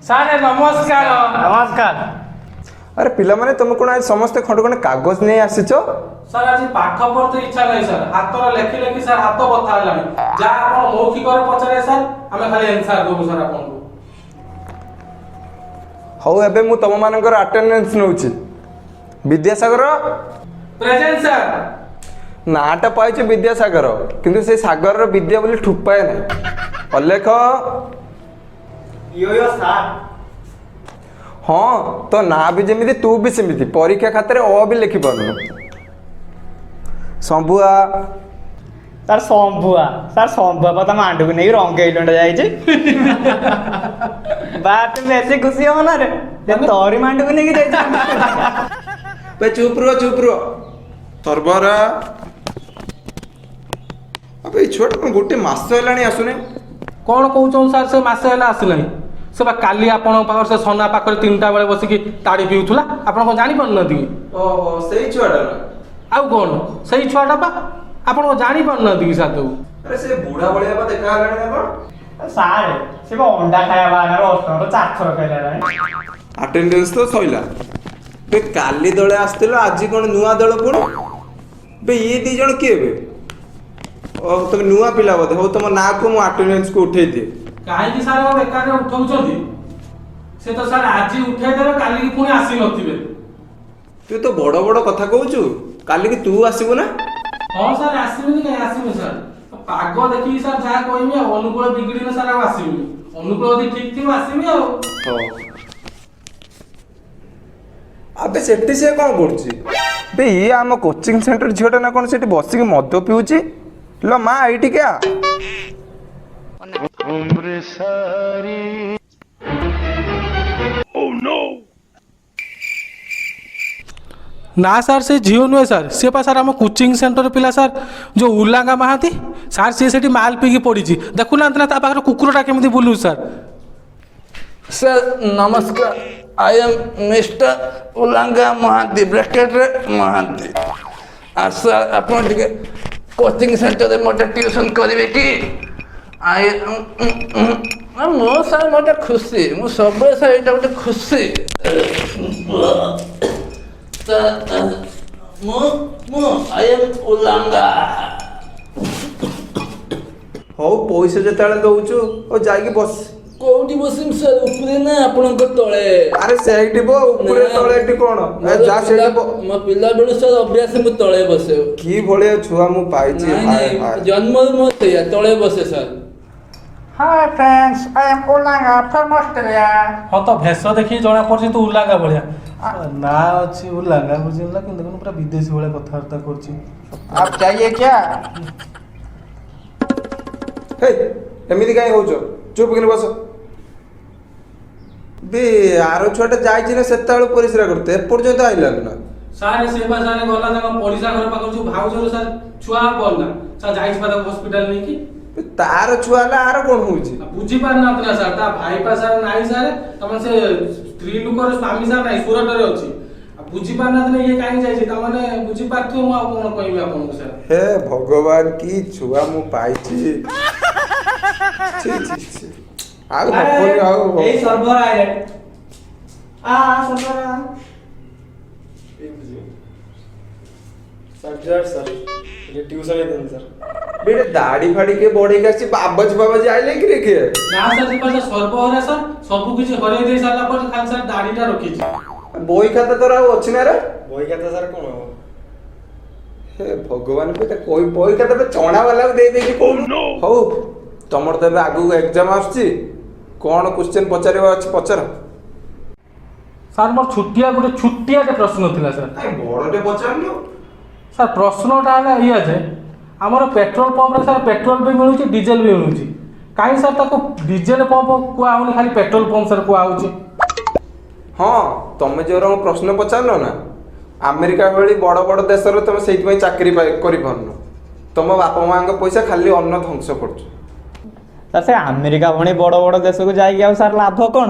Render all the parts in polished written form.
Sir ନମସ୍କାର। ନମସ୍କାର। ଆରେ ପିଲାମାନେ, ତମେ କ'ଣ ଆଜି ସମସ୍ତେ ଖଣ୍ଡେ ଖଣ୍ଡେ କାଗଜ ନେଇ ଆସିଛ? ସାର୍, ଆଜି ପାଠ ପଢତେ ଇଚ୍ଛା ନାହିଁ ସାର୍। ହାତରେ ଲେଖି ଲେଖି ସାର୍ ହାତ ବଥା ହେଲାଣି। ଯାହା ଆପଣ ମୌଖିକରେ ପଚାରେ ସାର୍, ଆମେ ଖାଲି ଆନ୍ସର ଦବୁ ସାର୍ ଆପଣଙ୍କୁ। ହଉ, ଏବେ ମୁଁ ତମମାନଙ୍କର ଆଟେଣ୍ଡାନ୍ସ ନେଉଛି। ବିଦ୍ୟାସାଗର। Present sir. ନାଁଟା ପାଇଛି ବିଦ୍ୟାସାଗର, କିନ୍ତୁ ସେ ସାଗରର ବିଦ୍ୟା ବୋଲି ଠୁପାଏ ନାହିଁ। ଅଲେଖ। Yo yo sir. ହଁ, ତୋ ନାଁ ବି ଯେମିତି ତୁ ବି ସେମିତି, ପରୀକ୍ଷା ଖାତାରେ ଅ ବି ଲେଖିପାରୁନୁ। ଶମ୍ଭୁଆ। ସାର୍, ଶମ୍ଭୁଆ ସାର୍, ଶମ୍ଭୁଆ ପା ତା ମାଣ୍ଡୁକୁ ନେଇକି ରଙ୍ଗେଇଲୁଣ୍ଡା ଯାଇଛି। ବା, ତୁ ବେଶୀ ଖୁସି ହବ ନା ରେ ଯେ ତୋରି ମାଣ୍ଡୁକୁ ନେଇକି ଯାଇଛି। ବେ ଚୁପ୍ ରୁହ, ଚୁପ୍ ରୁହ। ସର୍ବରା। ଆବେ, ଏଇ ଛୁଆଟା କ'ଣ ଗୋଟେ ମାସ ହେଲାଣି ଆସୁନି? କ'ଣ କହୁଛନ୍ତି ସାର୍? ସେ ମାସେ ହେଲା ଆସିଲାଣି। ସେ ବା କାଲି ଆପଣଙ୍କ ପାଖରେ ସେ ସନା ପାଖରେ 3ଟା ବେଳେ ବସିକି ତାଡ଼ି ପିଉଥିଲା। ଆପଣ କ'ଣ ଜାଣିପାରୁନାହାନ୍ତି କି? ଓହୋ, ସେଇ ଛୁଆଟା ନା? ଆଉ କ'ଣ, ସେଇ ଛୁଆଟା ପା। ଆପଣ କ'ଣ ଜାଣିପାରୁନାହାନ୍ତି କି ସାର୍ ତାକୁ? ଆରେ, ସେ ବୁଢା ଭଳିଆ ବା ଦେଖା ହେଲାଣି ନା କ'ଣ? ସାର୍, ସେ ବା ଅଣ୍ଡା ଖାଇବା ବାହାନାରେ ଅଷ୍ଟମର 4 ଥର ଖାଇଲାଣି। ଆଟେଣ୍ଡାନ୍ସ ତ ସଇଲା। ବେ, କାଲି ଦଳେ ଆସିଥିଲ, ଆଜି କ'ଣ ନୂଆ ଦଳ ପୁଣି? ବେ, ଇଏ ଦି ଜଣ କିଏ ବେ? ଓ, ତମେ ନୂଆ ପିଲା ବୋଧେ। ହଉ, ତମ ନାଁକୁ ମୁଁ ଆଟେଣ୍ଡାନ୍ସକୁ ଉଠେଇ ଦିଏ। କାହିଁକି ସାର୍ ଆଉ ବେକାରରେ ଉଠଉଛନ୍ତି? ସେ ତ ସାର୍ ଆଜି ଉଠେଇଦେବେ, କାଲିକି ପୁଣି ଆସିନଥିବେ। ତୁ ତ ବଡ଼ ବଡ଼ କଥା କହୁଛୁ, କାଲିକି ତୁ ଆସିବୁ ନା? ହଁ ସାର୍, ଆସିବିନି କାଇଁ, ଆସିବି ସାର୍। ପାଗ ଦେଖିକି ସାର୍ ଯାହା କହିବି ଆଉ। ଅନୁକୂଳ ବିଗିଡ଼ିଲେ ସାର୍ ଆଉ ଆସିବିନି, ଅନୁକୂଳ ଯଦି ଠିକ ଥିବ ଆସିବି ଆଉ। ହଉ। ଆବେ, ସେଠି ସେ କ'ଣ କରୁଛି ବେ? ଇଏ ଆମ କୋଚିଂ ସେଣ୍ଟର ଝିଅଟା ନା କ'ଣ? ସେଠି ବସିକି ମଦ ପିଉଛି। ଲ ମା, ଏଇଠିକି ଆ। ନା ସାର୍, ସେ ଝିଅ ନୁହେଁ ସାର୍। ସିଏ ପା ସାର୍ ଆମ କୋଚିଂ ସେଣ୍ଟର ପିଲା ସାର୍, ଯେଉଁ ଉଲାଙ୍ଗା ମହାନ୍ତି ସାର୍। ସିଏ ସେଠି ମାଲ ପିଇକି ପଡ଼ିଛି। ଦେଖୁନାହାନ୍ତି ନା, ତା ପାଖରେ କୁକୁରଟା କେମିତି ବୁଲୁଛି ସାର୍। ସାର୍ ନମସ୍କାର। I M mister Ulanga Mohanty, ବ୍ରାକେଟ୍ରେ ମହାନ୍ତି। ଆଉ ସାର୍, ଆପଣ ଟିକେ କୋଚିଂ ସେଣ୍ଟରରେ ମୋତେ ଟ୍ୟୁସନ୍ କରିବେ କି? I ମୁଁ ସାର୍ ମୋତେ ଖୁସି, ମୁଁ ସବୁବେଳେ ସାର୍ ଏଇଟା ଗୋଟେ ଖୁସି। ସାର୍, ମୁଁ I M Ulanga. ହଉ, ପଇସା ଯେତେବେଳେ ଦଉଛୁ, ହଉ ଯାଇକି ବସ। କୋଉଠି ବସିବି ସାର୍, ଉପରେ ନା ଆପଣଙ୍କ ତଳେ? ଆରେ, ସେଇଠି ବ, ଉପରେ ତଳେ ଏଠି କ'ଣ? ଏ, ଯା ସେଇଠି ବ। ମୋ ପିଲାବେଳୁ ସାର୍ ଅଭ୍ୟାସ, ମୁଁ ତଳେ ବସେ। କି ଭଳିଆ ଛୁଆ ମୁଁ ପାଇଛି! ନାଇଁ। ହାୟ ନାଇଁ। ହାୟ। ଜନ୍ମରୁ ମୋ ସେଇଆ, ତଳେ ବସେ sir. Hi friends, I am Ulanga from Australia. ହଁ ତ, ଭେଷ ଦେଖିକି ଜଣା ପଡୁଛି ତୁ ଉଲାଙ୍ଗା ଭଳିଆ। ନା ଅଛି ଉଲାଙ୍ଗା, ବୁଝିଲୁ ନା? କିନ୍ତୁ ଦେଖୁନୁ, ପୁରା ବିଦେଶୀ ଭଳିଆ କଥାବାର୍ତ୍ତା କରୁଛି। आप चाहिए क्या? ହେଇ, ଏମିତି କାହିଁ ହଉଛ? ଚୁପ୍ କିନି ବସ ବେ। ଆର ଛୁଆଟା ଯାଇଛି ନା ସେତେବେଳୁ ପରିସ୍ରା କରତେ, ଏପର୍ଯ୍ୟନ୍ତ ଆଇଲାନି ନା? ସାର୍, ସେ ବା ସାର୍ ଗଲା ତାଙ୍କ ପଡ଼ିଶା ଘର ପାଖରେ ଯୋଉ ଭାଉଜର ସାର୍ ଛୁଆ ହବ ନା ସାର୍, ଯାଇଛି ପା ତାକୁ ହସ୍ପିଟାଲ ନେଇକି। ବେ, ତାର ଛୁଆ ହେଲା, ଆର କ'ଣ ହଉଛି? ବୁଝିପାରୁନାହାନ୍ତି ନା ସାର୍? ତା ଭାଇ ପା ସାର୍ ନାହିଁ ସାର୍, ତମେ ସେ ସ୍ତ୍ରୀ ଲୋକର ସ୍ୱାମୀ ସାର୍ ନାହିଁ, ସୁରଟରେ ଅଛି। ଆଉ ବୁଝିପାରୁନାହାନ୍ତି ନା ଇଏ କାହିଁକି ଯାଇଛି? ତାମାନେ ବୁଝିପାରୁଥିବ ମୁଁ ଆଉ କ'ଣ କହିବି ଆପଣଙ୍କୁ ସାର୍। ହେ ଭଗବାନ, କି ଛୁଆ ମୁଁ ପାଇଛି! ଛି ଛି ଛି, ଆଉ ହବନି ଆଉ। ଏଇ ସର୍ବର ଆଇଲାଣି। ଆ ସର୍ବର। ସାର୍ ଜୁହାର ସାର୍, ଟିକେ ଟ୍ୟୁସନ୍ ହେଇଥାନ୍ତି ସାର୍। ବେ, ଏଇଟା ଦାଢି ଫାଡି କିଏ ବଢେଇକି ଆସିଛି? ବାବାଜି ବାବାଜି ଆଇଲେ କି ରେ କିଏ? ନା ସାର୍, ସେ ପା ସାର୍ ସର୍ବହରା ସାର୍। ସବୁ କିଛି ହରେଇ ଦେଇ ସାରିଲା ପରେ ଖାଲି ସାର୍ ଦାଢିଟା ରଖିଛି। ବହି ଖାତା ତୋର ଆଉ ଅଛି ନା ରେ? ବହି ଖାତା ସାର୍ କ'ଣ ହବ? ହେ ଭଗବାନ, ବେ କହି ବହି ଖାତା ତ ଚଣା ବାଲାକୁ ଦେଇ ଦେଇଛି କୋଉଠୁ। ହଉ, ତମର ତ ଏବେ ଆଗକୁ ଏକ୍ଜାମ ଆସୁଛି, କ'ଣ କ୍ୱେଶ୍ଚନ ପଚାରିବା ଅଛି ପଚାର। ସାର୍, ମୋର ଛୋଟିଆ ଗୋଟେ ଛୋଟିଆଟେ ପ୍ରଶ୍ନ ଥିଲା ସାର୍। କାଇଁ ବଡ଼ଟେ ପଚାରୁନୁ? ସାର୍, ପ୍ରଶ୍ନଟା ହେଲା ଏଇଆ ଯେ ଆମର ପେଟ୍ରୋଲ ପମ୍ପରେ ସାର୍ ପେଟ୍ରୋଲ ବି ମିଳୁଛି, ଡିଜେଲ ବି ମିଳୁଛି। କାହିଁ ସାର୍ ତାକୁ ଡିଜେଲ ପମ୍ପ କୁହା ହଉନି, ଖାଲି ପେଟ୍ରୋଲ ପମ୍ପ ସାର୍ କୁହା ହଉଛି? ହଁ, ତମେ ଯୋଉ ରକମ ପ୍ରଶ୍ନ ପଚାରିଲ ନା, ଆମେରିକା ଭଳି ବଡ଼ ବଡ଼ ଦେଶରେ ତମେ ସେଇଥିପାଇଁ ଚାକିରି କରିପାରୁନ। ତମ ବାପା ମାଆଙ୍କ ପଇସା ଖାଲି ଅନ୍ନ ଧ୍ୱଂସ କରୁଛ। ସାର୍, ସେ ଆମେରିକା ଭଳି ବଡ଼ ବଡ଼ ଦେଶକୁ ଯାଇକି ଆଉ ସାର୍ ଲାଭ କ'ଣ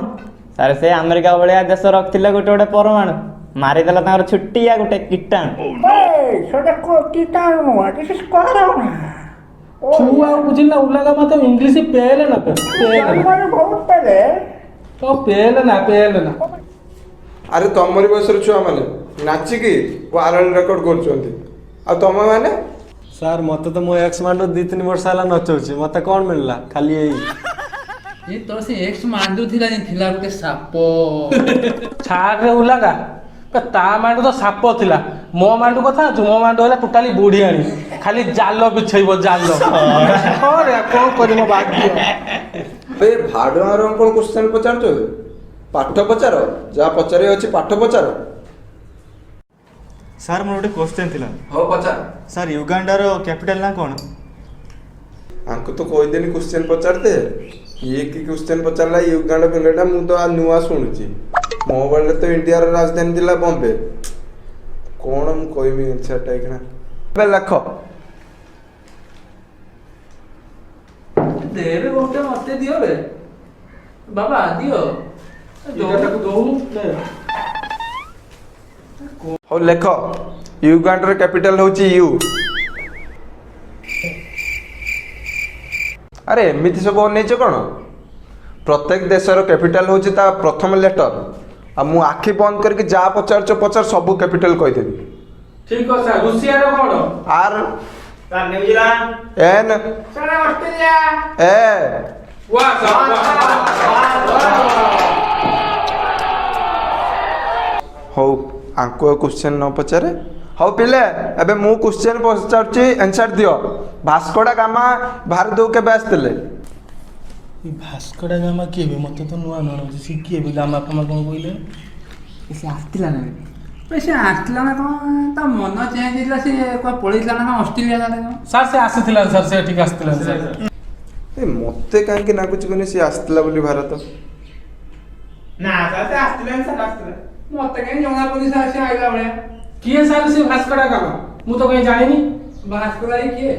ସାର୍? ସେ ଆମେରିକା ଭଳିଆ ଦେଶ ରଖିଥିଲେ ଗୋଟେ ଗୋଟେ ପରମାଣୁ, ମାରିଦେଲା ତାଙ୍କର ଛୋଟିଆ ଗୋଟେ କୀଟାଣୁ। Hey, so the କୀଟାଣୁ, this is corona. ଛୁଆ ଆଉ ବୁଝିଲା ଉଲାଙ୍ଗା ମତେ ଇଂଲିଶ ପେଲେ ନା ପେଲେ ନା। ଜନ୍ମରୁ ବହୁତ ପେଲେ। ତ ପେଲେ ନା ପେଲେ ନା। ଆରେ ତମରି ବୟସର ଛୁଆମାନେ ନାଚିକି ୱାର୍ଲଡ ରେକର୍ଡ କରୁଛନ୍ତି, ଆଉ ତମେ ମାନେ? ସାର୍, ମୋତେ ତ ମୋ ଏକ୍ସ ମାଣ୍ଡୁ 2-3 ବର୍ଷ ହେଲା ନଚଉଛି, ମୋତେ କ'ଣ ମିଳିଲା? ଖାଲି ଏଇ ଏ ତୋର ସେ ଏକ୍ସ ମାଣ୍ଡୁ ଥିଲାନି, ଥିଲା ଗୋଟେ ସାପ। ଛାଡ଼ରେ ଉଲାଙ୍ଗା ବେ, ତା ମାଣ୍ଡୁ ତ ସାପ ଥିଲା, ମୋ ମାଣ୍ଡୁ କଥା ଜାଣିଛୁ? ମୋ ମାଣ୍ଡୁ ହେଲା ଟୋଟାଲି ବୁଢ଼ିଆଣୀ, ଖାଲି ଜାଲ ବିଛେଇବ ଜାଲ। ହଁ ରେ, କ'ଣ କରିବ ବାଧ୍ୟ। ବେ ଭାଡୁଆର କ'ଣ କ୍ୱେଶ୍ଚନ୍ ପଚାରୁଛ ବେ? ପାଠ ପଚାର, ଯାହା ପଚାରିବାର ଅଛି ପାଠ ପଚାର। ସାର୍, ମୋର ଗୋଟେ କ୍ୱେଶ୍ଚନ୍ ଥିଲା। ହଉ, ପଚାର। ସାର୍, ୟୁଗାଣ୍ଡାର କ୍ୟାପିଟାଲ ନାଁ କ'ଣ? ଆଙ୍କୁ ତ କହିଦେନି କ୍ୱେଶ୍ଚନ୍ ପଚାରିଦେ, ଇଏ କି କ୍ୱେଶ୍ଚନ୍ ପଚାରିଲା? ୟୁଗାଣ୍ଡା ଫିଗାଣ୍ଡା ମୁଁ ତ ନୂଆ ଶୁଣୁଛି। ମୋ ବେଳେ ତ ଇଣ୍ଡିଆର ରାଜଧାନୀ ଥିଲା ବମ୍ବେ। କ'ଣ ମୁଁ କହିବି ଆନ୍ସରଟା ଏଇଖିଣା? ଏବେ ଲେଖ। ଦେବେ ଗୋଟେ ମତେ ଦିଅ ବେ ବାବା, ଦିଅ। ଏଇଟା ତାକୁ ଦଉନୁ ନେ। ହଉ ଲେଖ, ୟୁଗାଣ୍ଡାର କ୍ୟାପିଟାଲ ହେଉଛି you. ଆରେ ଏମିତି ସବୁ ଅନେଇଛ କ'ଣ? ପ୍ରତ୍ୟେକ ଦେଶର କ୍ୟାପିଟାଲ ହେଉଛି ତା ପ୍ରଥମ ଲେଟର। ଆଉ ମୁଁ ଆଖି ବନ୍ଦ କରିକି ଯାହା ପଚାରୁଛ ପଚାର, ସବୁ କ୍ୟାପିଟାଲ କହିଦେବି। ଠିକ ଅଛି ସାର୍, ରୁଷିଆର କ'ଣ? ଆର୍। Sir, New Zealand. N. Sir, Australia. ଏ। ୱା ସାର୍ ୱା। ହଉ, ଆଙ୍କୁ ଆଉ କ୍ୱେଶ୍ଚନ୍ ନ ପଚାରେ। ହଉ ପିଲେ, ଏବେ ମୁଁ କ୍ୱେଶ୍ଚନ୍ ପଚାରୁଛି, ଆନ୍ସର୍ ଦିଅ। ଭାସ୍କୋଡା ଗାମା ଭାରତକୁ କେବେ ଆସିଥିଲେ? ଏ ଭାସ୍କୋଡା ଗାମା କିଏ ବେ? ମତେ ତ ନୂଆ ନୂଆ ଲାଗୁଛି। ସେ କିଏ ବେ? ଗାମା ଫାମା କ'ଣ କହିଲେ? ସେ ଆସିଥିଲା ନା ବେ? ସେ ଆସିଥିଲା ନା କ'ଣ, ତା ମନ ଚେଞ୍ଜ ହେଇଥିଲା, ସେ କୁଆ ପଳେଇଥିଲା ନା କ'ଣ ଅଷ୍ଟ୍ରେଲିଆ ନା କ'ଣ? ସାର୍, ସେ ଆସିଥିଲା ସାର୍, ସେ ଏଠିକି ଆସିଥିଲା ସାର୍। ଏ ମୋତେ କାହିଁକି ଲାଗୁଛି କନି ସିଏ ଆସିଥିଲା ବୋଲି ଭାରତ। ନା ସାର୍, ସେ ଆସିଥିଲାନି ସାର୍, ଆସିଥିଲା। ମତେ କାହିଁ ଜଣା ପଡୁନି ସାର୍ ସେ ଆଇଲା ଭଳିଆ। କିଏ ସାର୍ ସେ ଭାସ୍କୋଡା ଗାମା? ମୁଁ ତ କାହିଁ ଜାଣିନି। ଭାସ୍କୋଡା କିଏ?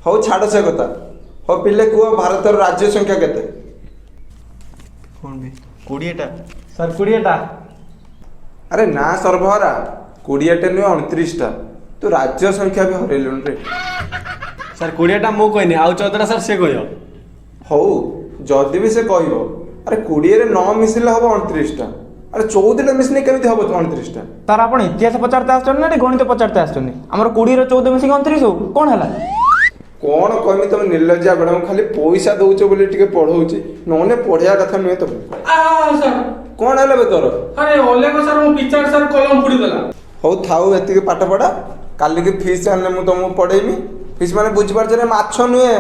ହଉ ଛାଡ଼ ସେ କଥା। ହଉ ପିଲେ, କୁହ ଭାରତର ରାଜ୍ୟ ସଂଖ୍ୟା କେତେ? କ'ଣ ବି 20ଟା? ସାର୍, 20ଟା। ଆରେ ନା ସର୍ବହରା, 20ଟା ନୁହେଁ, 29ଟା। ତୁ ରାଜ୍ୟ ସଂଖ୍ୟା ବି ହରେଇଲୁଣି ରେ। ସାର୍, 20ଟା ମୁଁ କହିନି, ଆଉ 14ଟା ସାର୍ ସେ କହିବ। ହଉ, ଯଦି ବି ସେ କହିବ, ଆରେ 20ରେ 9 ମିଶିଲେ ହବ 29ଟା। ଆରେ 14ଟା ମିଶିଲେ କେମିତି ହବ 29ଟା? ସାର୍, ଆପଣ ଇତିହାସ ପଚାରତେ ଆସୁଛନ୍ତି ନା ଏଠି ଗଣିତ ପଚାରତେ ଆସୁଛନ୍ତି? ଆମର 20ର 14 ମିଶିକି 29 ହଉ, କ'ଣ ହେଲା? କ'ଣ କହିମି, ତମେ ନିର୍ଲଜ୍ଜା ମ୍ୟାଡ଼ାମ, ଖାଲି ପଇସା ଦଉଛ ବୋଲି ଟିକେ ପଢଉଛି, ନହେଲେ ପଢିବା କଥା ନୁହେଁ ତମକୁ। ଆ ସାର୍। କ'ଣ ହେଲା ବେ ତୋର? ଆରେ ଅଲେଖ ସାର୍, ମୋ ପିଚାର ସାର୍ କଲମ ଫୁଡ଼ି ଦେଲା। ହଉ ଥାଉ ଏତିକି ପାଠ ପଢା। କାଲିକି ଫିସ୍ ଆଣିଲେ ମୁଁ ତମକୁ ପଢେଇମି। ଫିସ୍ ମାନେ ବୁଝିପାରୁଛ ନା? ମାଛ ନୁହେଁ।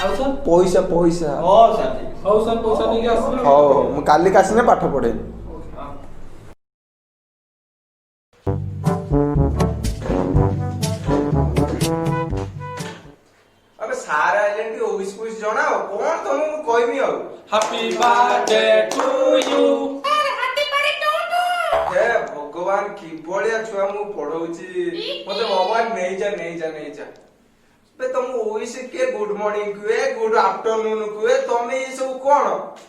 ଆଉ ସାର୍? ପଇସା, ପଇସା। ହଉ ସାର୍, ପଇସା ନେଇକି ଆସିଲେ। ହଉ ହଉ, ମୁଁ କାଲିକି ଆସିଲେ ପାଠ ପଢେଇବି। ଆବେ ସାର୍ ଆଇଲେଣି, ଟିକେ ୱିଶ୍ ଫୁଇସ୍ ଜଣାଅ। କ'ଣ ତମକୁ ମୁଁ କହିମି ଆଉ? Happy birthday to you. ହେ ଭଗବାନ, କିଭଳିଆ ଛୁଆ ମୁଁ ପଢଉଛି! ମତେ ଭଗବାନ ନେଇଯା, ନେଇଯା, ନେଇଯା। ବେ ତମକୁ ୱିଶ୍ କିଏ ଗୁଡ ମର୍ଣ୍ଣିଂ କୁହେ, ଗୁଡ ଆଫ୍ଟରନୁନ କୁହେ, ତମେ ଏ ସବୁ କ'ଣ?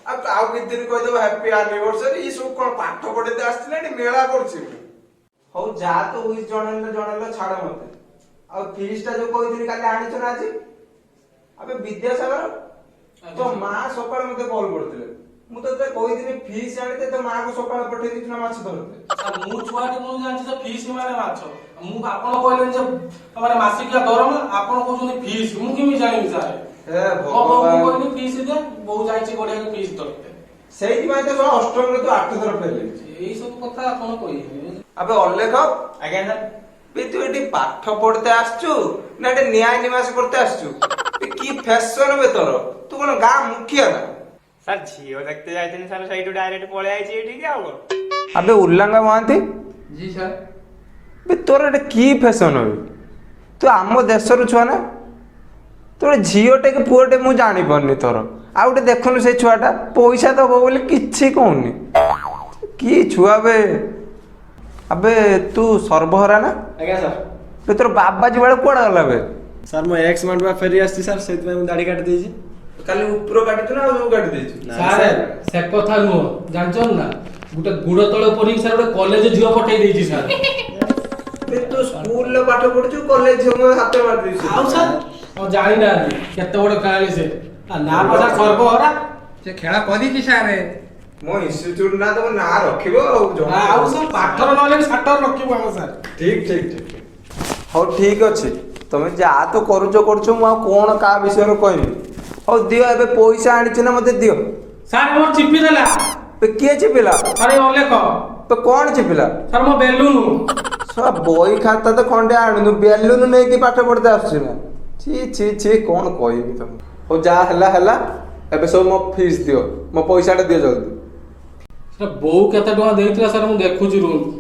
ଆଉ ଆଉ କିଛି ଦିନ କହିଦବ ହ୍ୟାପି ଆନିଭର୍ସରୀ। ଏ ସବୁ କ'ଣ? ପାଠ ପଢେଇତେ ଆସିଥିଲେ ଏଠି ମେଳା କରୁଛି ମୁଁ? ହଉ ଯା, ତ ୱିଶ୍ ଜଣେଇଲେ ଜଣେଇଲ, ଛାଡ ମତେ। ଆଉ ଫିସ୍ ଟା ଯୋଉ କହିଥିଲି କାଲି, ଆଣିଛ ନା ଆଜି? ଆବେ ବିଦ୍ୟାସାଗର, ତୋ ମା ସକାଳେ ମତେ କଲ୍ କରିଥିଲେ। ମୁଁ ତତେ କହିଥିଲି ଫିସ୍ ଆଣିତେ, ତୋ ମାକୁ ସକାଳେ ପଠେଇ ଦେଇଛୁ ନା ମାଛ ଧରତେ? ସାର୍, ମୁଁ ଛୁଆଟି, ମୁଁ ଜାଣିଛି ଯେ ଫିସ୍ ମାନେ ମାଛ। ମୁଁ ଆପଣ କହିଲେନି ଯେ ମାନେ ମାସିକିଆ ଦରମା, ଆପଣ କହୁଛନ୍ତି ଫିସ୍, ମୁଁ କେମିତି ଜାଣିବି ସାର୍? ହେ ମୋ ବୋଉକୁ ଭଗବାନ। କହିଲି ଫିସ୍ ଦେ, ବୋଉ ଯାଇଛି ଗଡିଆକୁ ଫିସ୍ ଧରତେ। ସେଇଥିପାଇଁ ତ ଶଳା ଅଷ୍ଟମରେ ତୁ 8 ଥର ଫେଲ ହେଇଛୁ। ଏଇ ସବୁ କଥା ଆପଣ କହିବେ। ଆବେ ଅଲେଖ। ଆଜ୍ଞା ସାର୍। ବେ ତୁ ଏଠି ପାଠ ପଢତେ ଆସିଛୁ ନା ଏଠି ନ୍ୟାୟ ନିବାସ କରତେ ଆସିଛୁ? ବେ କି ଫ୍ୟାସନ ବେ ତୋର? ତୁ କଣ ଗାଁ ମୁଖିଆ ନା? ସାର୍, ଝିଅ ଦେଖତେ ଯାଇଥିଲି ସାର୍, ସେଇଠୁ ଡାଇରେକ୍ଟ ପଳେଇ ଆଇଛି ଏଠିକି, ଆଉ କ'ଣ? ଆବେ ଉଲ୍ଲାଙ୍ଗା ମହାନ୍ତି। G sir. ବେ ତୋର ଏଟା କି ଫ୍ୟାସନ ବେ? ତୁ ଆମ ଦେଶର ଛୁଆ ନା? ତୋର ଝିଅଟେ କି ପୁଅଟେ ମୁଁ ଜାଣିପାରୁନି ତୋର। ଆଉ ଗୋଟେ ଦେଖୁନୁ, ସେ ଛୁଆଟା ପଇସା ଦବ ବୋଲି କିଛି କହୁନି। କି ଛୁଆ ବେ! ଆବେ ତୁ ସର୍ବହରା ନା? ଆଜ୍ଞା ସାର୍। ବେ ତୋର ବାବାଜୀ ବେଳେ କୁଆଡ଼େ ଗଲା ବେ? ସାର୍, ମୋ ଏକ୍ସ ମାଣ୍ଡୁଆ ଫେରି ଆସିଛି ସାର୍, ସେଇଥିପାଇଁ ମୁଁ ଦାଢ଼ି କାଟି ଦେଇଛି। କାଲି ଉପର କାଟିଛୁ ନା ଆଉ ସବୁ କାଟି ଦେଇଛୁ? ସାର୍, ସେ କଥା ନୁହଁ, ଜାଣିଛନ୍ତି ନା, ଗୋଟେ ଗୁଡ଼ ତଳେ ପଡିକି ସାର୍ ଗୋଟେ କଲେଜ ଝିଅ ପଠେଇ ଦେଇଛି ସାର୍। ବେ ତୁ ସ୍କୁଲରେ ପାଠ ପଢୁଛୁ, କଲେଜ ଝିଅଙ୍କୁ ହାତ ମାରି ଦେଇଛୁ? ଆଉ ସାର୍। ଆଉ ଜାଣିନାହାନ୍ତି କେତେ ବଡ ଖେଳାଳି ସେ। ଆ ନା ପା ସାର୍ ସର୍ବହରା। ସେ ଖେଳ କରିଛି ସାର୍। ମୋ ଇନଷ୍ଟିଚ୍ୟୁଟ ନା, ତମ ନାଁ ରଖିବ ଆଉ ଜଣା। ଆଉ ସାର୍, ପାଠର ନହେଲେ ବି ସାଠର ରଖିବୁ ଆମ ସାର୍। ଠିକ ଠିକ ଠିକ ଠିକ। ହଉ, ଠିକ ଅଛି, ତମେ ଯାହା ତ କରୁଛ କରୁଛ, ମୁଁ ଆଉ କ'ଣ କାହା ବିଷୟରେ କହିବି? ହଉ ଦିଅ, ଏବେ ପଇସା ଆଣିଛ ନା, ମତେ ଦିଅ। ସାର୍, ମୋର ଚିପି ଦେଲା। ବେ, କିଏ ଚିପିଲା? ଆରେ ଅଲେଖ। ତ କ'ଣ ଚିପିଲା? ସାର୍, ମୋ ବେଲୁନ। ଶଳା, ବହି ଖାତା ତ ଖଣ୍ଡେ ଆଣୁନୁ, ବେଲୁନ ନେଇକି ପାଠ ପଢିତେ ଆସୁଛି ନା? ଛି ଛି ଛି, କ'ଣ କହିବି ତମକୁ। ହଉ, ଯାହା ହେଲା ହେଲା, ଏବେ ସବୁ ମୋ ଫିସ୍ ଦିଅ, ମୋ ପଇସାଟା ଦିଅ ଜଲ୍ଦି। ସାର୍, ବୋଉ କେତେ ଟଙ୍କା ଦେଇଥିଲା ସାର୍, ମୁଁ ଦେଖୁଛି, ରୁହନ୍ତୁ।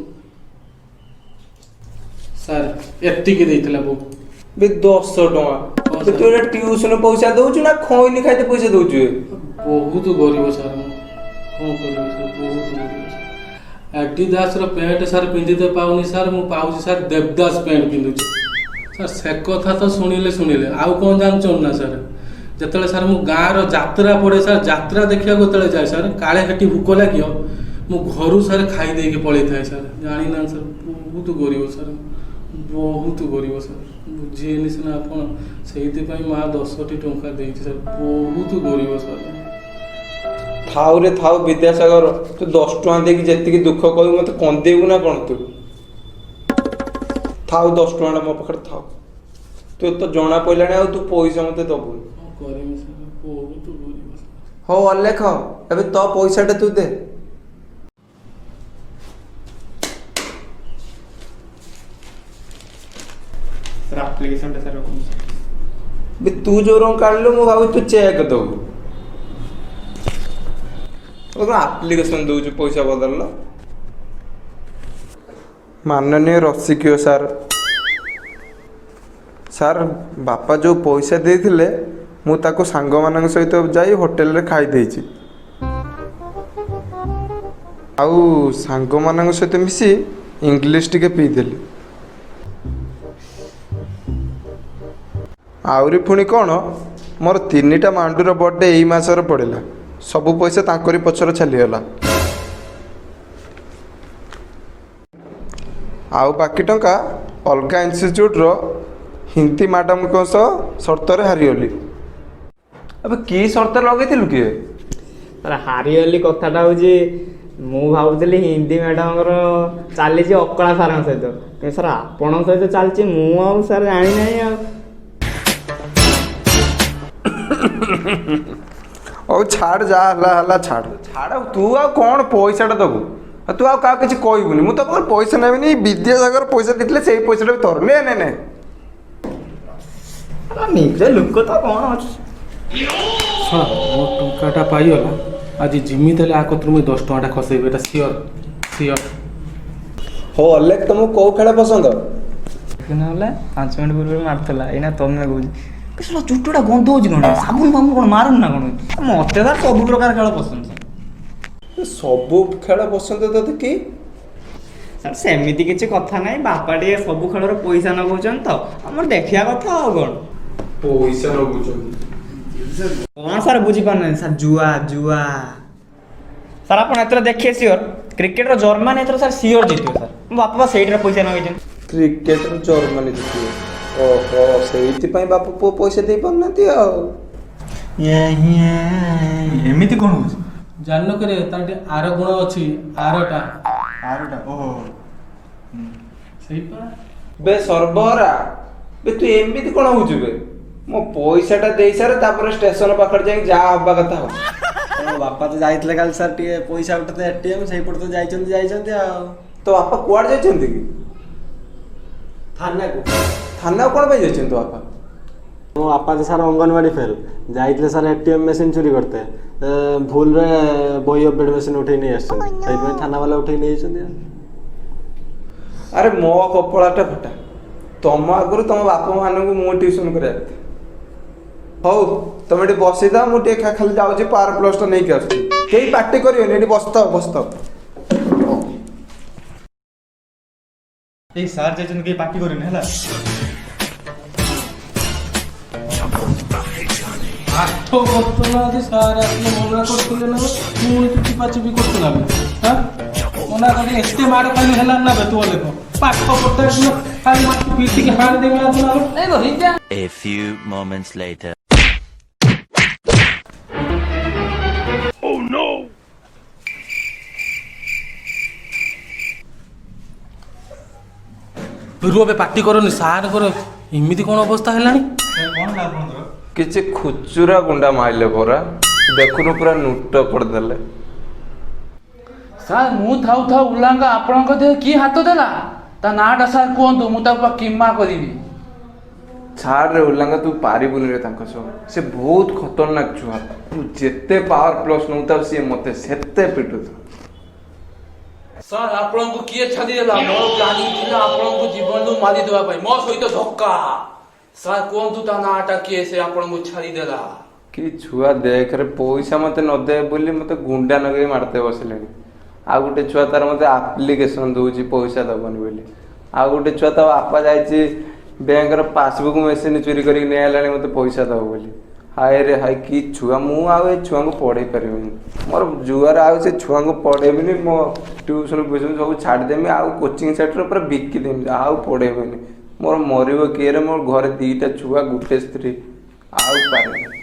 ସାର୍, ଏତିକି ଦେଇଥିଲା ବୋଉ। ବେ, 10 ଟଙ୍କା? ହଁ। ବେ, ତୁ ଏଇଟା ଟିଉସନ ପଇସା ଦଉଛୁ ନା ଖଇନି ଖାଇତେ ପଇସା ଦଉଛୁ ଏ? ବହୁତ ଗରିବ ସାର୍ ମୁଁ, କ'ଣ କରିବି ସାର୍, ବହୁତ ଗରିବ ସାର୍। ଆଡ଼ିଦାସର ପ୍ୟାଣ୍ଟ ସାର୍ ପିନ୍ଧିତେ ପାଉନି ସାର୍, ମୁଁ ପାଉଛି ସାର୍, ଦେବଦାସ ପ୍ୟାଣ୍ଟ ପିନ୍ଧୁଛି ସାର୍। ସେ କଥା ତ ଶୁଣିଲେ ଶୁଣିଲେ, ଆଉ କ'ଣ ଜାଣିଛନ୍ତି ନା ସାର୍, ଯେତେବେଳେ ସାର୍ ମୁଁ ଗାଁର ଯାତ୍ରା ପଡ଼େ ସାର୍, ଯାତ୍ରା ଦେଖିବାକୁ ଯେତେବେଳେ ଯାଏ ସାର୍, କାଳେ ସେଠି ଭୋକ ଲାଗିବ, ମୁଁ ଘରୁ ସାର୍ ଖାଇ ଦେଇକି ପଳେଇଥାଏ ସାର୍। ଜାଣିନାହାନ୍ତି ସାର୍, ବହୁତ ଗରିବ ସାର୍, ବହୁତ ଗରିବ ସାର୍। ବୁଝିବେନି ସିନା ଆପଣ, ସେଇଥିପାଇଁ ମା 10ଟି ଟଙ୍କା ଦେଇଛି ସାର୍। ବହୁତ ଗରିବ ସାର୍। ଥାଉ ରେ ଥାଉ ବିଦ୍ୟାସାଗର, ତୁ 10 ଟଙ୍କା ଦେଇକି ଯେତିକି ଦୁଃଖ କହିବୁ, ମତେ କନ୍ଦେଇବୁ ନା କ'ଣ ତୁ? ଥାଉ, 10 ଟଙ୍କାଟା ମୋ ପାଖରେ ଥାଉ। ତୁ ତ ଜଣା ପଡ଼ିଲାଣି, ଆଉ ତୁ ପଇସା ମତେ ଦବୁନି। କ'ଣ କରିବି ସାର୍, ବହୁତ ଗରିବ ସାର୍। ହଉ ଅଲେଖ, ଏବେ ତୋ ପଇସାଟା ତୁ ଦେ। ସାର୍, ଆପ୍ଲିକେସନଟା ସାର୍ ରଖନ୍ତୁ। ବେ, ତୁ ଯୋଉ ରଙ୍ଗ କାଢିଲୁ, ମୁଁ ଭାବୁଛି ତୁ ଚେକ୍ ଦବୁ। କଣ ଆପ୍ଲିକେସନ ଦଉଛୁ ପଇସା ବଦଳ? ମାନନୀୟ ରସିକିଓ ସାର୍, ସାର୍, ବାପା ଯୋଉ ପଇସା ଦେଇଥିଲେ, ମୁଁ ତାକୁ ସାଙ୍ଗମାନଙ୍କ ସହିତ ଯାଇ ହୋଟେଲରେ ଖାଇ ଦେଇଛି। ଆଉ ସାଙ୍ଗମାନଙ୍କ ସହିତ ମିଶି ଇଂଲିଶ ଟିକେ ପିଇଦେଲି। ଆହୁରି ପୁଣି କ'ଣ, ମୋର ତିନିଟା ମାଣ୍ଡୁର ବର୍ଥଡେ ଏଇ ମାସରେ ପଡ଼ିଲା, ସବୁ ପଇସା ତାଙ୍କରି ପଛରେ ଚାଲିଗଲା। ଆଉ ବାକି ଟଙ୍କା ଅଲଗା ଇନଷ୍ଟିଚ୍ୟୁଟ୍ର ହିନ୍ଦୀ ମ୍ୟାଡ଼ାମଙ୍କ ସହ ସର୍ତ୍ତରେ ହାରିଗଲି। ଏବେ କି ସର୍ତ୍ତ ଲଗେଇଥିଲୁ କିଏ? ସାର୍, ହାରିଗଲି କଥାଟା ହେଉଛି, ମୁଁ ଭାବୁଥିଲି ହିନ୍ଦୀ ମ୍ୟାଡ଼ାମଙ୍କର ଚାଲିଛି ଅକଳା ସାର୍ଙ୍କ ସହିତ, କିନ୍ତୁ ସାର୍ ଆପଣଙ୍କ ସହିତ ଚାଲିଛି, ମୁଁ ଆଉ ସାର୍ ଜାଣିନାହିଁ ଆଉ। ହଉ ଛାଡ଼, ଯାହା ହେଲା ହେଲା, ଛାଡ଼ ଛାଡ଼। ଆଉ ତୁ ଆଉ କ'ଣ ପଇସାଟା ଦବୁ? ଆଉ ତୁ ଆଉ କାହାକୁ କିଛି କହିବୁନି। ମୁଁ ତ ପାଖରେ ପଇସା ନେବିନି। ବିଦ୍ୟାସାଗର ପଇସା ଦେଇଥିଲେ, ସେଇ ପଇସାଟା ବି ତୋର। ନେ ନେ ନେ। ଆରେ, ନିଜ ଲୋକ ତ, କ'ଣ ଅଛି? ହଁ, ମୋ ଟଙ୍କାଟା ପାଇଗଲା। ଆଜି ଯେମିତି ହେଲେ ଆ କତିରୁ ମୁଁ 10 ଟଙ୍କାଟା ଖସେଇବି, ଏଇଟା ସିଓର ସିଓର। ହଉ ଅଲେଖ, ତମକୁ କୋଉ ଖେଳ ପସନ୍ଦ? ନହେଲେ 5 ମିନିଟ୍ ପୂର୍ବରୁ ମାରୁଥିଲା, ଏଇନା ତମେ କହୁଛି। ଶଳା, ଚୁଟିଟା ଗନ୍ଧ ହେଉଛି କ'ଣ? ସାବୁନ ଫାବୁନ କ'ଣ ମାରୁନି ନା କ'ଣ? ମତେ ସାର୍ ସବୁ ପ୍ରକାର ଖେଳ ପସନ୍ଦ ସାର୍। ସବୁ ଖେଳ ପସନ୍ଦ ତୋତେ କି? ସାର୍, ସେମିତି କିଛି କଥା ନାହିଁ। ବାପା ଟିକେ ସବୁ ଖେଳରେ ପଇସା ନଗଉଛନ୍ତି ତ, ଆମର ଦେଖିବା କଥା ଆଉ କ'ଣ। ପଇସା ଲଗୁଛନ୍ତି? କ'ଣ ସାର୍ ବୁଝିପାରୁନାହାନ୍ତି ସାର୍? ଜୁଆ ଜୁଆ ସାର୍। ଆପଣ ଏଥର ଦେଖିବେ, ସିଓର କ୍ରିକେଟର ଜର୍ମାନୀ ଏଥର ସାର୍ ସିଓର ଜିତିବ ସାର୍। ମୋ ବାପା ବା ସେଇଟାରେ ପଇସା ନଗେଇଛନ୍ତି। କ୍ରିକେଟର ଜର୍ମାନୀ ଜିତିବ? ଓହୋ, ସେଇଥିପାଇଁ ବାପ ପୁଅ ପଇସା ଦେଇପାରୁନାହାନ୍ତି ଆଉ। ଏମିତି କ'ଣ ହଉଛି? ଜାଣିନ କରେ, ତାର ଟିକେ ଆର ଗୁଣ ଅଛି, ଆରଟା। ଆରଟା? ଓହୋ। ସେଇପା। ବେ ସର୍ବହରା, ବେ ତୁ ଏମିତି କ'ଣ ହଉଛୁ ବେ? ମୋ ପଇସାଟା ଦେଇ ସାରେ, ତାପରେ ଷ୍ଟେସନ ପାଖରେ ଯାଇକି ଯାହା ହବା କଥା ହବ। ମୋ ବାପା ତ ଯାଇଥିଲେ କାଲି ସାର୍ ଟିକେ ପଇସା ଉଠେଇତେ ଏଟିଏମ୍, ସେଇପଟେ ତ ଯାଇଛନ୍ତି ଯାଇଛନ୍ତି ଆଉ। ତୋ ବାପା କୁଆଡ଼େ ଯାଇଛନ୍ତି କି? ଥାନାକୁ। ଥାନାକୁ କ'ଣ ପାଇଁ ଯାଇଛନ୍ତି ତୋ ବାପା? ମୋ ବାପା ତ ସାର୍ ଅଙ୍ଗନବାଡ଼ି ଫେଲ୍। ଯାଇଥିଲେ ସାର୍ ଏଟିଏମ୍ ମେସିନ୍ ଚୋରି କରିତେ, ଭୁଲରେ ବହି ଅପଡେଟ୍ ମେସିନ୍ ଉଠେଇ ନେଇ ଆସିଛନ୍ତି। ସେଇଥିପାଇଁ ଥାନା ବାଲା ଉଠେଇ ନେଇଯାଇଛନ୍ତି ଆଉ। ଆରେ, ମୋ କପଳାଟା ଫଟା, ତମ ଆଗରୁ ତମ ବାପା ମାନଙ୍କୁ ମୁଁ ଟ୍ୟୁସନ କରିବା କଥା। ହଉ, ତମେ ଏଠି ବସିଥାଅ, ମୁଁ ଟିକେ ଖାଲି ଯାଉଛି, ପାୱାର ପ୍ଲସଟା ନେଇକି ଆସୁଛି। କେହି ପାଟି କରିବେନି, ଏଠି ବସିଥାଅ ବସିଥାଅ। ଏଇ ସାର୍ ଯାଇଛନ୍ତି, କେହି ପାଟି କରିନି ହେଲା। ପାଠ କରୁନାହାନ୍ତି। ସାର୍ ଆସିଲେ ମନା କରୁଥିଲେ ନା, ପୁଣି ଚିପା ଚିପି କରୁଥିଲା ଆମେ। ହଁ, ମନା। ଚନ୍ଦା କରି ଏତେ ମାଡ଼ ଖାଲି ହେଲାନି ନା ବେ ତୁ ଲେଖ ପାଠ ପଢତେ ଖାଲି ମତେ ପିଟିକି ହାଣି ଦେବି ନା ତୁ ନା। ରହିଯା। A few moments later. ରୁହ ଏବେ, ପାଟି କରନି। ସାର୍ଙ୍କର ଏମିତି କ'ଣ ଅବସ୍ଥା ହେଲାଣି? ସାର୍, କ'ଣ ହେଲା ଆପଣଙ୍କର? କିଛି ଖୁଚୁରା ଗୁଣ୍ଡା ମାଇଲେ ପରା, ଦେଖୁନୁ, ପୁରା ନୁଟ କରିଦେଲେ। ସାର୍, ମୁଁ ଥାଉ ଥାଉ ଉଲାଙ୍ଗ ଆପଣଙ୍କ ଦେହ କିଏ ହାତ ଦେଲା? ତା ନାଁଟା ସାର୍ କୁହନ୍ତୁ, ମୁଁ ତାକୁ ପୁରା କିମା କରିବି। ଛାଡ଼ରେ ଉଲାଙ୍ଗ, ତୁ ପାରିବୁନି ରେ ତାଙ୍କ ସହ। ସେ ବହୁତ ଖତରନାକ ଛୁଆ। ତୁ ଯେତେ ପାୱାର ପ୍ଲସ୍ ନଉଥାଉ, ସିଏ ମତେ ସେତେ ପିଟୁଥା। ସାର୍, ଆପଣଙ୍କୁ କିଏ ଛାଡ଼ିଦେଲା? ମୋର ପ୍ଲାନିଂ ଥିଲା ଆପଣଙ୍କୁ ଜୀବନରୁ ମାରିଦେବା ପାଇଁ, ମୋ ସହିତ ଧକ୍କା। ସାର୍, କୁହନ୍ତୁ ତା ନାଁଟା, କିଏ ସେ ଆପଣଙ୍କୁ ଛାଡ଼ିଦେଲା? କି ଛୁଆ ଦେଖରେ, ପଇସା ମତେ ନଦେବେ ବୋଲି ମତେ ଗୁଣ୍ଡା ନଗେଇ ମାରତେ ବସିଲେଣି। ଆଉ ଗୋଟେ ଛୁଆ ତାର ମତେ ଆପ୍ଲିକେସନ ଦଉଛି ପଇସା ଦବନି ବୋଲି। ଆଉ ଗୋଟେ ଛୁଆ ତା ବାପା ଯାଇଛି ବ୍ୟାଙ୍କର ପାସବୁକ୍ ମେସିନ୍ ଚୋରି କରିକି ନେଇ ଆଇଲାଣି ମତେ ପଇସା ଦବ ବୋଲି। ହାୟ ରେ ହାୟ, କି ଛୁଆ! ମୁଁ ଆଉ ଏ ଛୁଆଙ୍କୁ ପଢେଇ ପାରିବିନି। ମୋର ଜୁଆର ଆଉ ସେ ଛୁଆଙ୍କୁ ପଢେଇବିନି। ମୋ ଟ୍ୟୁସନ ଫ୍ୟୁସନ ସବୁ ଛାଡ଼ିଦେମି ଆଉ କୋଚିଂ ସେଣ୍ଟର ପୁରା ବିକିଦେମି, ଆଉ ପଢେଇବିନି। ମୋର ମରିବ କିଏରେ? ମୋର ଘରେ 2ଟା ଛୁଆ, ଗୋଟେ ସ୍ତ୍ରୀ, ଆଉ ପାରିବିନି।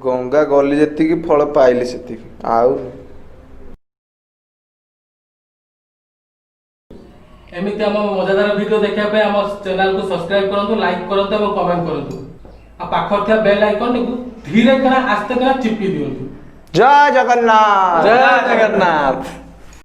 ଗଙ୍ଗା ଗଲି ଯେତିକି, ଫଳ ପାଇଲି ସେତିକି ଆଉ। ଏମିତି ଆମ ମଜାଦାର ଭିଡ଼ିଓ ଦେଖିବା ପାଇଁ ଆମ ଚ୍ୟାନେଲକୁ ସବସ୍କ୍ରାଇବ କରନ୍ତୁ, ଲାଇକ୍ କରନ୍ତୁ ଏବଂ କମେଣ୍ଟ କରନ୍ତୁ। ଆଉ ପାଖରେ ଥିବା ବେଲ୍ ଆଇକନଟିକୁ ଧୀରେ କିନା, ଆସ୍ତେ କିନା ଚିପି ଦିଅନ୍ତୁ। ଜୟ ଜଗନ୍ନାଥ। ଜୟ ଜଗନ୍ନାଥ।